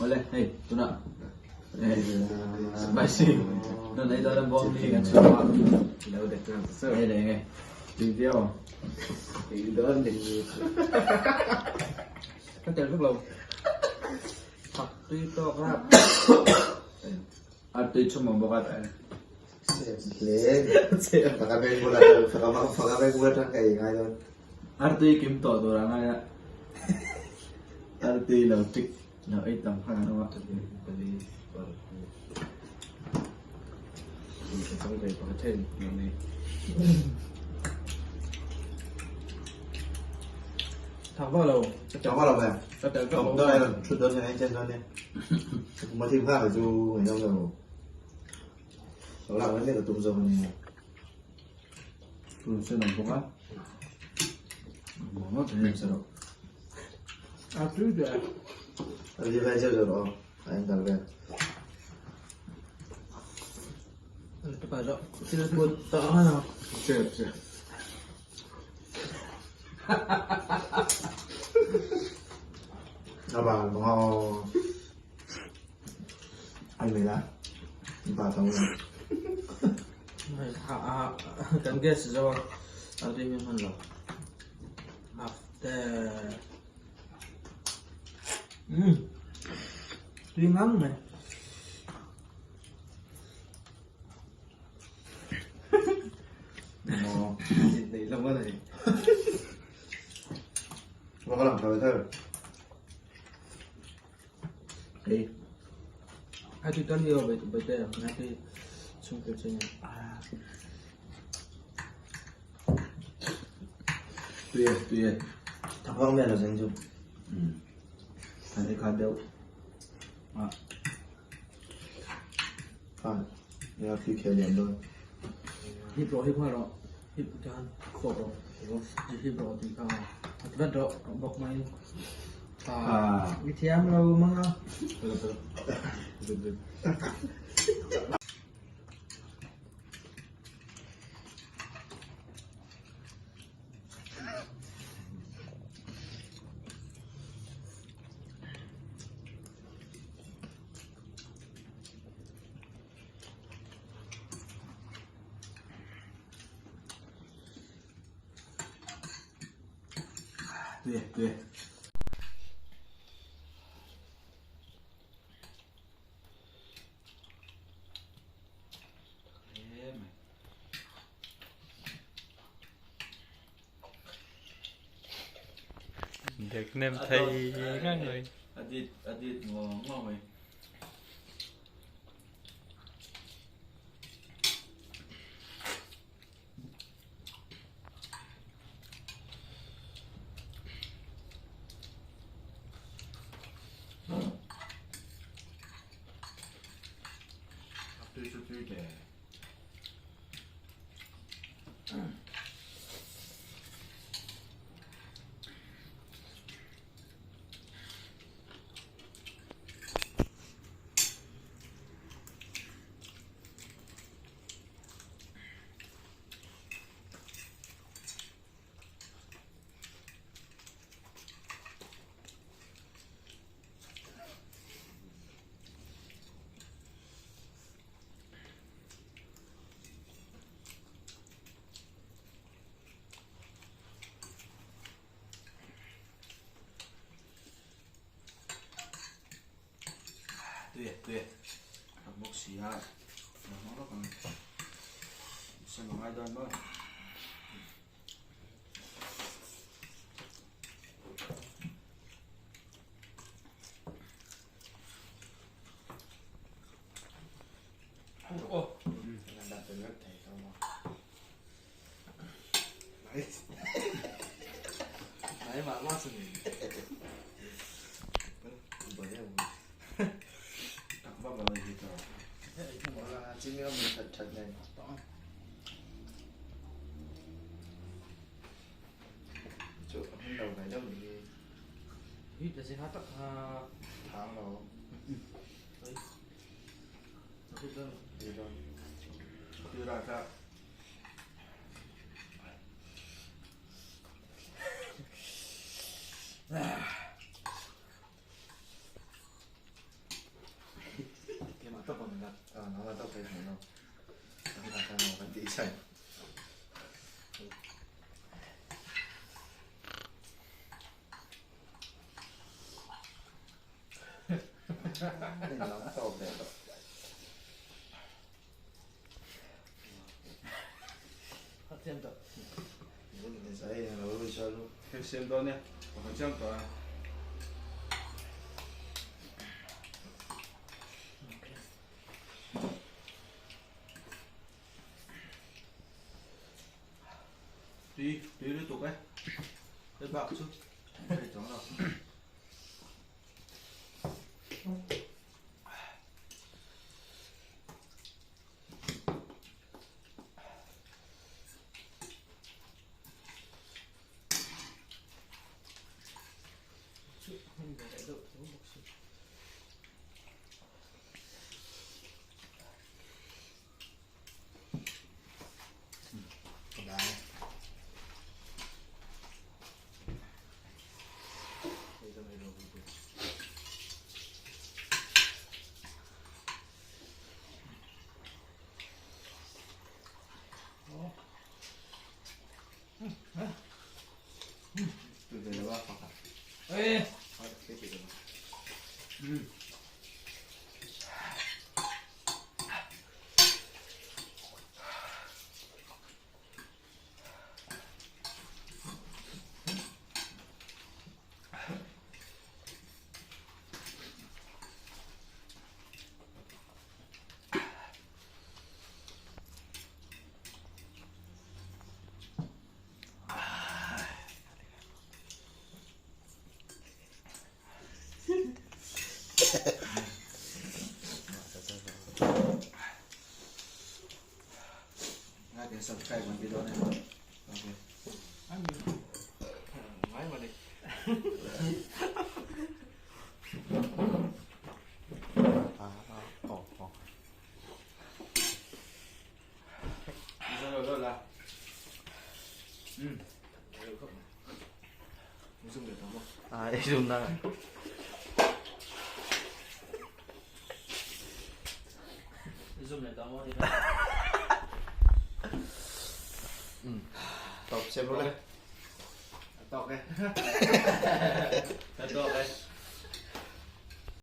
Awle hei tunah spicy non ei dawn a bawm hi kan chhuah a. Lo dek ngang sa. Hei leh nge tui viau ang. Tui dawn ni. Ka tel vek lo. Thak tui tawk rap. A tui chhum ang bawk a. Hle. Faka veng bula faka veng bula tang ka ei ngai dawn. Artui kim tawh tur a ngai a. Artui lo tik lo ei tam kha kan awm a. Thak vak lo. Thak vak lo ve. Ka tel vak lo. Dawn ai thut dawn hian chen dawn nia. Kuma thim kha chu ngaihnawm lo. Lo lak mai mai ka tum zawk ania. Tun sen ang bawk a. Muang ngawt em sa rawh. A tui ber. A li vai zeuh zeuh rawh aw. A en kal vel. Thil put ta a. Chep chep. A bang bang aw. Ai mai la. Ba tang la. Kan gas zo a. A ri min hman lo. After. Tui ngang mai. Nei lo a nei. Wa ka lang tha ve thar. Ei. A ti tan yo bai bai te na ti chung te chen. Tui e, tui e. Thak vang me la zen chu. Kan ei khat deuh. Ah. Khan. Ya tui khel lian dawn. Hip rawh hip nghal rawh. Hip tan khawp rawh. Hip rawh tih kha. A ti vat rawh bawk mai. Ah. I thiam lo mang a. Tui e, tui e. Dek nem thei ngang mai. A dit, a dit ngawng ngawng mai. Tui chu tui teh. Tui e, tui e. Kan bawk si a. Kan hmang lawk ang. Sem a ngai dawn maw. Nangmah tawk phei hmuh nawm. Nangmah khan maw kan tih chhan. Lam tawp leh tawh. Siam dawn e, pakhat chiang tawh a. Tui, tui lutuk e. Hei bak chu hei chuang lo. Like and subscribe an ti dawn e. Okay. Ngai mawni. À, ei zum na. Tawp sem rawh le. Tawk e. Tawk e.